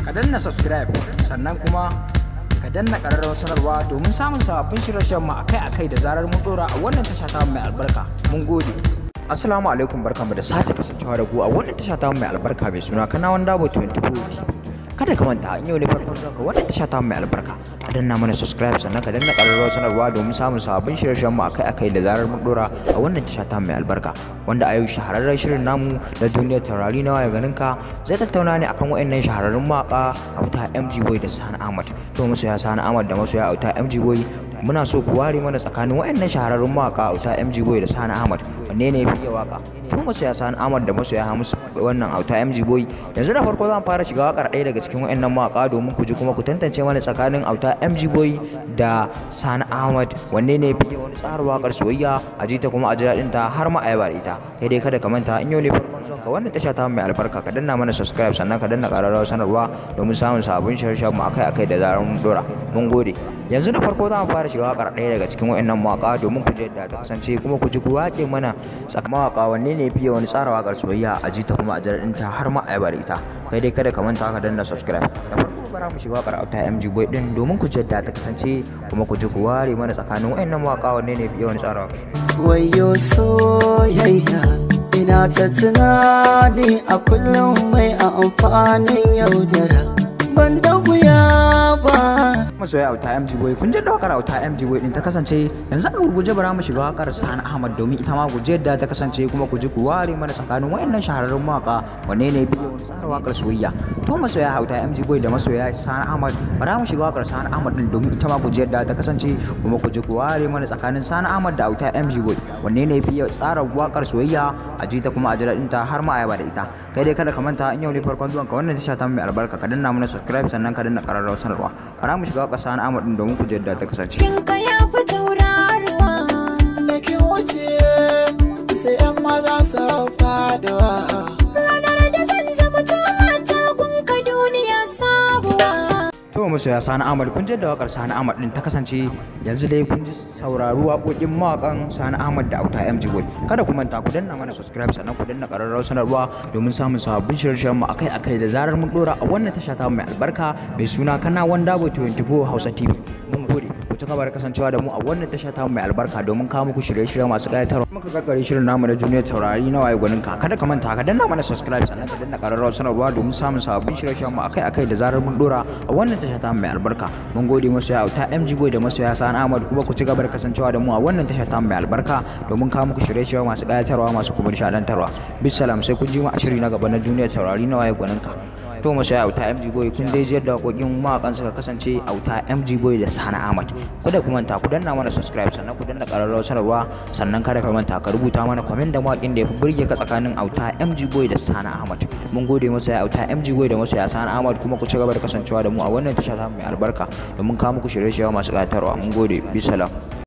Ka danna subscribe, sannan kuma ka danna ƙararrawar sanarwa domin samun sababbin shirye-shiryen mu akai-akai da zarar mun dora a wannan tasha ta mai albarka. Mun gode. Assalamu alaikum, barkanmu da sake kasancewa da ku a wannan tasha ta mai albarka mai suna Kanawan Dabo 24 TV. Kada ka manta, in yau ne farkon zuwanka wannan tasha ta mai albarka, ka danna mana subscribe, sannan ka danna ƙararrawar sanarwa domin samun sababbin shirye-shiryen mu akai-akai da zarar mun dora a wannan tasha ta mai albarka. Wanda a yau shahararren shirin namu na duniyar taurari na waya ganin ka zai tattauna ne akan waɗannan shahararrun mawaƙa Auta MG Boy da Sani Ahmad. To masoya Sani Ahmad da masoya Auta MG Boy, muna so ku ware mana tsakanin waɗannan shahararrun mawaƙa Auta MG Boy da Sani Ahmad, wanne ne ya fi iya waƙa? To masoya Sani Ahmad da masoya Hamisu wannan Auta MG Boy, yanzu da farko zan fara shiga waƙar ɗaya daga cikin waɗannan mawaƙa domin ku ji kuma ku tantance mana tsakanin Auta MG Boy da Sani Ahmad, wanne ne ya fi wani tsara waƙar soyayya a ji ta kuma a ji daɗin ta har ma a yaba da ita. Kai dai kada ka manta, in yau ne farkon zuwan ka wannan tasha ta mai albarka, ka danna mana subscribe, sannan ka danna ƙararrawar sanarwa domin samun sabbin shirye-shiryen mu akai-akai da zarar mun dora. Mun gode. Yanzu da farko za mu fara shiga waƙar ɗaya daga cikin waɗannan mawaƙa domin ku ji yadda ta kasance kuma ku ji ku waƙe mana tsakanin mawaƙa wanne ne fiye wani tsara waƙar soyayya a ji ta kuma a ji daɗin ta har ma a yaba da ita. Kai dai kada ka manta ka danna subscribe. Da farko bara mu shiga waƙar Auta MG Boy ɗin domin ku ji yadda ta kasance kuma ku ji ku ware mana tsakanin waɗannan mawaƙa wanne ne fiye wani tsara waƙar. Wayo soyayya, ina ta tunani a kullum mai amfanin yaudara, ban da wuya ba. Masoya Auta MG Boy, kun ji da wakar Auta MG Boy din ta kasance. Yanzu a gurguje bara mu shiga wakar Sani Ahmad domin ita ma guje yadda ta kasance kuma ku ji ku ware mana tsakanin wayannan shahararrun mawaka wanne ne biye wani tsara wakar soyayya. To masoya Auta MG Boy da masoya Sani Ahmad, bara mu shiga wakar Sani Ahmad din domin ita ma guje yadda ta kasance kuma ku ji ku ware mana tsakanin Sani Ahmad da Auta MG Boy, wanne ne biye tsara wakar soyayya a ji ta kuma a ji daɗin ta har ma a yaba da ita. Kai dai kada ka manta, in yau ne farkon zuwan ka wannan tasha ta mai albarka, ka danna mana subscribe, sannan ka danna ƙararrawar sanarwa. Bara mu shiga wakar Sani Ahmad din domin ku ji yadda ta kasance. Kinka ya fi tauraruwa. Da kin wuce sai 'yan maza su faduwa. Ranar da zan zama ta gunka, duniya sabuwa. To masoya Sani Ahmad, kun ji da wakar Sani Ahmad din ta kasance. Yanzu dai kun ji saurari waƙoƙin mawaƙan Sani Ahmad da Auta MG Boy. Kada ku manta ku danna mana subscribe, sannan ku danna ƙararrawar sanarwa domin samun sababbin shirye-shiryen mu akai-akai da zarar mun dora a wannan tasha ta mai albarka mai suna Kanawan Dabo 24 Hausa TV. Mun gode. Ku ci gaba da kasancewa da mu a wannan tasha ta mai albarka domin kawo muku shirye-shirye masu ƙayatarwa. Muka karkare shirin namu na duniyar taurari na waye gwanin ka. Kada ka manta ka danna mana subscribe, sannan ka danna ƙararrawar sanarwa domin samun sababbin shirye-shiryen mu akai-akai da zarar mun dora a wannan tasha ta mai albarka. Mun gode, masoya Auta MG Boy da masoya Sani Ahmad, kuma ku ci gaba da kasancewa da mu a wannan tasha ta mai albarka domin kawo muku shirye-shirye masu ƙayatarwa masu kuma nishaɗantarwa. Bisalam, sai kun ji mu a shiri na gaba na duniyar taurari na waye gwanin ka. To masoya Auta MG Boy, kun dai ji yadda waƙoƙin mawaƙan suka kasance, Auta MG Boy da Sani Ahmad. Kada ku manta ku danna mana subscribe, sannan ku danna ƙararrawar sanarwa, sannan kada ka manta ka rubuta mana comment da mawaƙin da ya fi burge ka tsakanin Auta MG Boy da Sani Ahmad. Mun gode, masoya Auta MG Boy da masoya Sani Ahmad, kuma ku ci gaba da kasancewa da mu a wannan tasha ta mai albarka domin kawo muku shirye-shirye masu ƙayatarwa. Mun gode. Bisalam.